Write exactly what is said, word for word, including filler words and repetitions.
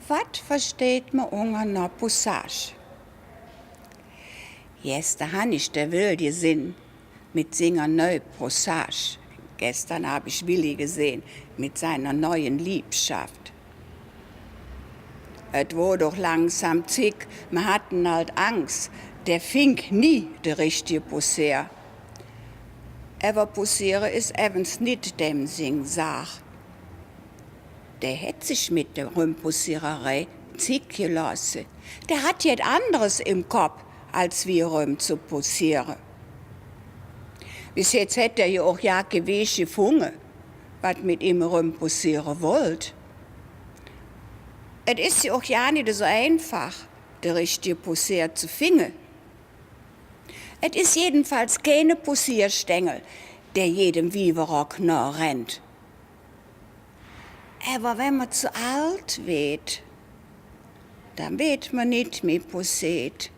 Wat versteiht mer unger ner Poussage? Gester han ich der Wöll gesinn, met singer neu Poussage. Gestern hab ich Willi gesehn, mit seiner neuen Liebschaft. Et woodt doch langsam zick, mer hatten ald Angs, dä fingk nie de richtige Poussier. Ävver Poussiere es evvens nit däm sing Saach. Dä hät sich met der Römpoussiererei Zick gelooße. Dä hatt jet anderes em Kopp, als wie eröm ze poussiere. Bes jetz hät dä jo och gar kei Weech gefunge, wat met im eröm poussiere wollt. Et es jo och gar nit esu einfach, der richtige Poussier ze finge. Et es jedenfalls keine Poussierstängel, dä jedem Wieverrock nohrennt. Ävver wann mer ze ald weed, dann weed mer nit mih pousseet.